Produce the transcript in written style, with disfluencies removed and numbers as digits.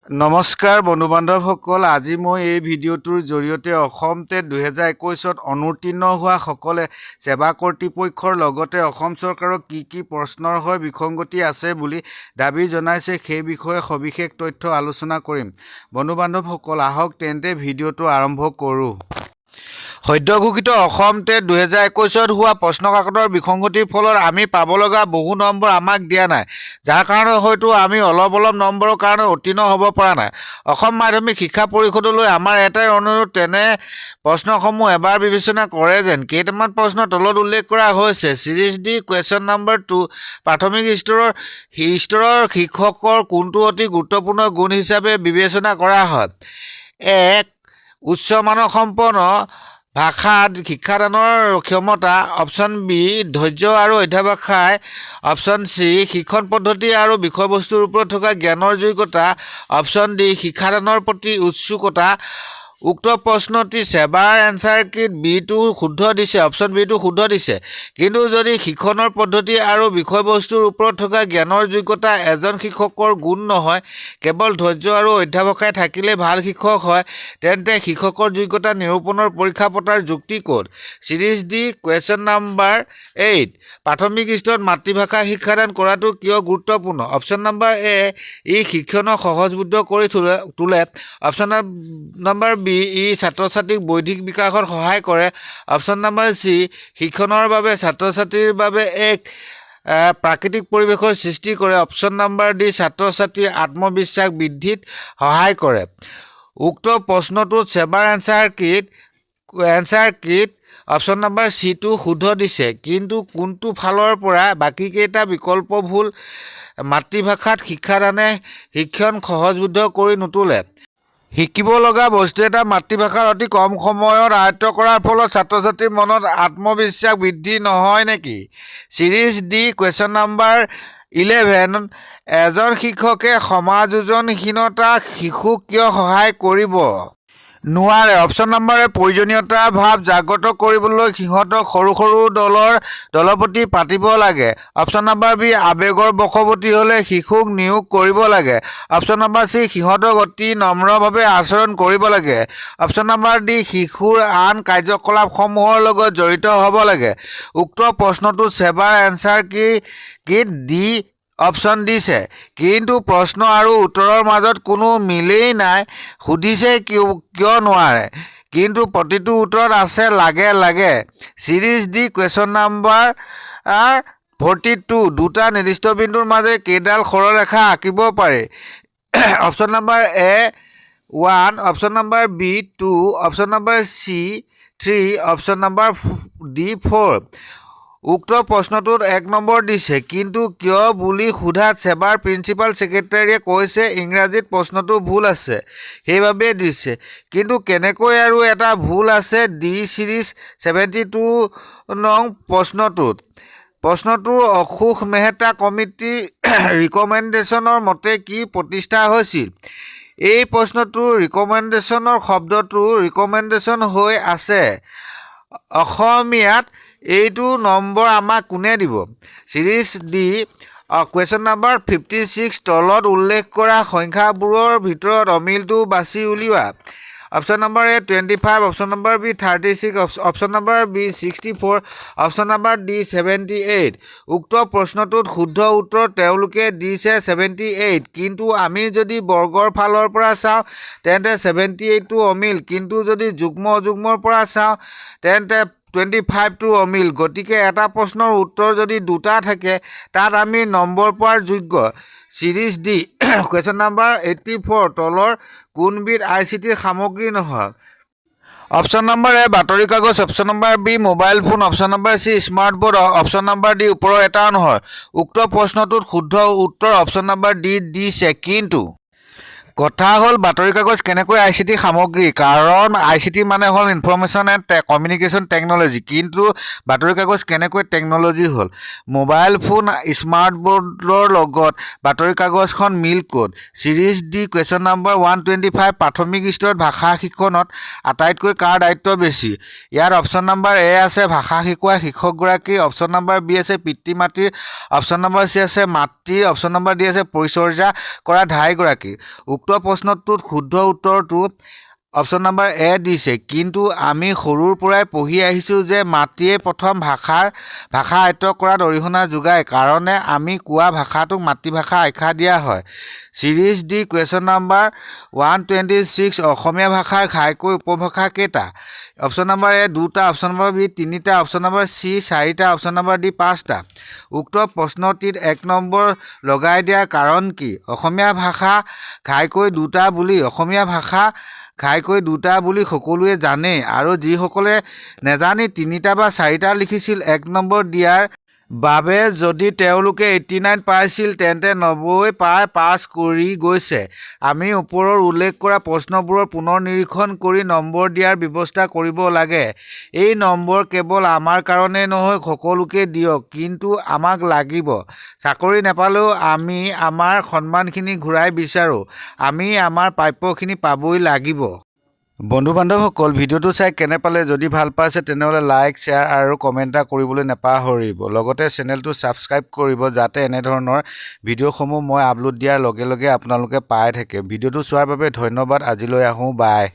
নমস্কাৰ বন্ধু বান্ধৱসকল, আজি মই এই ভিডিঅ'টোৰ জৰিয়তে অসম টেট 2021ত অনুত্তীৰ্ণ হোৱাসকলে ছেবা কৰ্তৃপক্ষৰ লগতে অসম চৰকাৰক কি কি প্ৰশ্নৰ হৈ বিসংগতি আছে বুলি দাবী জনাইছে, সেই বিষয়ে সবিশেষ তথ্য আলোচনা কৰিম। বন্ধু বান্ধৱসকল, আহক তেন্তে ভিডিঅ'টো আৰম্ভ কৰোঁ। সদ্য ঘোষিত অসম টেট 2021ত হোৱা প্ৰশ্ন কাকতৰ বিসংগতিৰ ফলত আমি পাব লগা বহু নম্বৰ আমাক দিয়া নাই, যাৰ কাৰণে হয়তো আমি অলপ অলপ নম্বৰৰ কাৰণে উত্তীৰ্ণ হ'ব পৰা নাই। অসম মাধ্যমিক শিক্ষা পৰিষদলৈ আমাৰ এটাই অনুৰোধ, তেনে প্ৰশ্নসমূহ এবাৰ বিবেচনা কৰে যেন। কেইটামান প্ৰশ্ন তলত উল্লেখ কৰা হৈছে। Series D, question number 2, প্ৰাথমিক স্তৰৰ শিক্ষকৰ কোনটো অতি গুৰুত্বপূৰ্ণ গুণ হিচাপে বিবেচনা কৰা হয়? এক, উচ্চ মানসম্পন্ন ভাষাত শিক্ষাদানৰ ক্ষমতা। অপশ্যন বি, ধৈৰ্য আৰু অধ্যৱসায়। অপশ্যন চি, শিক্ষণ পদ্ধতি আৰু বিষয়বস্তুৰ ওপৰত থকা জ্ঞানৰ যোগ্যতা। অপশ্যন ডি, শিক্ষাদানৰ প্ৰতি উৎসুকতা। উক্ত প্ৰশ্নটি ছেবাৰ এনচাৰ কিট বিটো শুদ্ধ দিছে, অপশ্যন বিটো শুদ্ধ দিছে। কিন্তু যদি শিক্ষণৰ পদ্ধতি আৰু বিষয়বস্তুৰ ওপৰত থকা জ্ঞানৰ যোগ্যতা এজন শিক্ষকৰ গুণ নহয়, কেৱল ধৈৰ্য আৰু অধ্যৱসায় থাকিলে ভাল শিক্ষক হয়, তেন্তে শিক্ষকৰ যোগ্যতা নিৰূপণৰ পৰীক্ষা পতাৰ যুক্তি ক'ত? Series D, question number 8, প্ৰাথমিক স্তৰত মাতৃভাষা শিক্ষাদান কৰাটো কিয় গুৰুত্বপূৰ্ণ? অপশ্যন নম্বৰ এ, ই শিক্ষণক সহজবোধ্য কৰি তোলে। অপশ্যন নম্বৰ বি, ই ছাত্ৰ ছাত্ৰীক বৌদ্ধিক বিকাশত সহায় কৰে। অপশ্যন নম্বৰ চি, শিক্ষণৰ বাবে ছাত্ৰ ছাত্ৰীৰ বাবে এক প্ৰাকৃতিক পৰিৱেশৰ সৃষ্টি কৰে। অপশ্যন নম্বৰ ডি, ছাত্ৰ ছাত্ৰীৰ আত্মবিশ্বাস বৃদ্ধিত সহায় কৰে। উক্ত প্ৰশ্নটোত ছেবাৰ এনচাৰ কিট অপশ্যন নম্বৰ চিটো শুদ্ধ দিছে। কিন্তু কোনটো ফালৰ পৰা বাকীকেইটা বিকল্প ভুল? মাতৃভাষাত শিক্ষাদানে শিক্ষণ সহজবোধ্য কৰি নোতোলে। শিকিব লগা বস্তু এটা মাতৃভাষাত অতি কম সময়ত আয়ত্ব কৰাৰ ফলত ছাত্ৰ ছাত্ৰীৰ মনত আত্মবিশ্বাস বৃদ্ধি নহয় নেকি? Series D, question number 11, এজন শিক্ষকে সমাযোজনহীনতা শিশুক কিয় সহায় কৰিব নোৱাৰে? অপশ্যন নম্বৰ এ, প্ৰয়োজনীয়তা ভাৱ জাগ্ৰত কৰিবলৈ সিহঁতক সৰু সৰু দলৰ দলপতি পাতিব লাগে। অপশ্যন নম্বৰ বি, আৱেগৰ বশৱৰ্তী হ'লে শিশুক নিয়োগ কৰিব লাগে। অপশ্যন নম্বৰ চি, সিহঁতক অতি নম্ৰভাৱে আচৰণ কৰিব লাগে। অপশ্যন নম্বৰ ডি, শিশুৰ আন কাৰ্যকলাপসমূহৰ লগত জড়িত হ'ব লাগে। উক্ত প্ৰশ্নটোত ছেবাৰ এনচাৰ কি কিট ডি অপশ্যন দিছে। কিন্তু প্ৰশ্ন আৰু উত্তৰৰ মাজত কোনো মিলেই নাই। সুধিছে কিয়, কিয় নোৱাৰে? কিন্তু প্ৰতিটো উত্তৰত আছে লাগে লাগে। Series D, question number 42, দুটা নিৰ্দিষ্ট বিন্দুৰ মাজে কেইডাল সৰলৰেখা আঁকিব পাৰি? Option number A 1, option number B 2, option number C 3, option number D 4। উক্ত প্ৰশ্নটোত এক নম্বৰ দিছে। কিন্তু কিয় বুলি সোধাত ছেবাৰ প্ৰিন্সিপাল ছেক্ৰেটাৰীয়ে কৈছে ইংৰাজীত প্ৰশ্নটো ভুল আছে, সেইবাবেই দিছে। কিন্তু কেনেকৈ আৰু এটা ভুল আছে ডি চিৰিজ 72 নং প্ৰশ্নটোত? প্ৰশ্নটোৰ অশোক মেহতা কমিটিৰ ৰিকমেণ্ডেশ্যনৰ মতে কি প্ৰতিষ্ঠা হৈছিল? এই প্ৰশ্নটোৰ ৰিকমেণ্ডেশ্যনৰ শব্দটো ৰিকমেণ্ডেশ্যন হৈ আছে অসমীয়াত। এইটো নম্বৰ আমাক কোনে দিব? Series D, question number 56, তলত উল্লেখ কৰা সংখ্যাবোৰৰ ভিতৰত অমিলটো বাছি উলিওৱা। Option number A 25, option number B 36, option number B 64, option number D 78। উক্ত প্ৰশ্নটোত শুদ্ধ উত্তৰ তেওঁলোকে দিছে 78। কিন্তু আমি যদি বৰ্গৰ ফালৰ পৰা চাওঁ, তেন্তে 78টো অমিল। কিন্তু যদি যুগ্ম অযুগ্মৰ পৰা চাওঁ, তেন্তে 25টো অমিল। গতিকে এটা প্ৰশ্নৰ উত্তৰ যদি দুটা থাকে, তাত আমি নম্বৰ পোৱাৰ যোগ্য। Series D, question number 84, তলৰ কোনবিধ আই চি টিৰ সামগ্ৰী নহয়? অপশ্যন নম্বৰ এ বাতৰি কাগজ, option number B mobile phone, option number C smart board, option number D ওপৰৰ এটাও নহয়। উক্ত প্ৰশ্নটোত শুদ্ধ উত্তৰ অপশ্যন নম্বৰ ডি দিছে। কিন্তু কথা হ'ল, বাতৰি কাগজ কেনেকৈ আই চি টি সামগ্ৰী? কাৰণ আই চি টি মানে হ'ল ইনফৰ্মেশ্যন এণ্ড কমিউনিকেশ্যন টেকন'লজি। কিন্তু বাতৰি কাগজ কেনেকৈ টেকন'লজি হ'ল? মোবাইল ফোন, স্মাৰ্ট বৰ্ডৰ লগত বাতৰি কাগজখন মিল ক'ত? Series D, question number 125, প্ৰাথমিক স্তৰত ভাষা শিক্ষণত আটাইতকৈ কাৰ দায়িত্ব বেছি? ইয়াত অপশ্যন নম্বৰ এ আছে ভাষা শিকোৱা শিক্ষকগৰাকী, অপশ্যন নম্বৰ বি আছে পিতৃ মাতৃৰ, অপশ্যন নম্বৰ চি আছে মাতৃৰ, অপশ্যন নম্বৰ ডি আছে পৰিচৰ্যা কৰা ধাইগৰাকী। উক্ত উক্ত প্ৰশ্নটোত শুদ্ধ উত্তৰটো অপশ্যন নাম্বাৰ এ দিছে। কিন্তু আমি সৰুৰ পৰাই পঢ়ি আহিছোঁ যে মাতৃয়ে প্ৰথম ভাষা আয়ত্ব কৰাত অৰিহণা যোগায় কাৰণে আমি কোৱা ভাষাটোক মাতৃভাষা আখ্যা দিয়া হয়। Series D, question number 126, অসমীয়া ভাষাৰ ঘাইকৈ উপভাষা কেইটা? অপশ্যন নাম্বাৰ এ দুটা, অপশ্যন নাম্বাৰ বি তিনিটা, অপশ্যন নাম্বাৰ চি চাৰিটা, অপশ্যন নাম্বাৰ ডি পাঁচটা। উক্ত প্ৰশ্নটিত 1 নম্বৰ লগাই দিয়াৰ কাৰণ কি? অসমীয়া ভাষা ঘাইকৈ দুটা বুলি সকলোৱে জানেই আৰু যিসকলে নেজানি তিনিটা বা চাৰিটা লিখিছিল, 1 নম্বৰ দিয়াৰ বাবে যদি তেওঁলোকে 89 পাইছিল, তেন্তে 90 পাই পাছ কৰি গৈছে। আমি ওপৰৰ উল্লেখ কৰা প্ৰশ্নবোৰৰ পুনৰ নিৰীক্ষণ কৰি নম্বৰ দিয়াৰ ব্যৱস্থা কৰিব লাগে। এই নম্বৰ কেৱল আমাৰ কাৰণেই নহয়, সকলোকে দিয়ক, কিন্তু আমাক লাগিব। চাকৰি নাপালেও আমি আমাৰ সন্মানখিনি ঘূৰাই বিচাৰোঁ। আমি আমাৰ প্ৰাপ্যখিনি পাবই লাগিব। বন্ধু বান্ধৱসকল, ভিডিঅ'টো চাই কেনে পালে? যদি ভাল পাইছে, তেনেহ'লে লাইক, শ্বেয়াৰ আৰু কমেণ্ট এটা কৰিবলৈ নাপাহৰিব। লগতে চেনেলটো ছাবস্ক্ৰাইব কৰিব, যাতে এনেধৰণৰ ভিডিঅ'সমূহ মই আপলোড দিয়াৰ লগে লগে আপোনালোকে পাই থাকে। ভিডিঅ'টো চোৱাৰ বাবে ধন্যবাদ। আজিলৈ আহোঁ, বাই।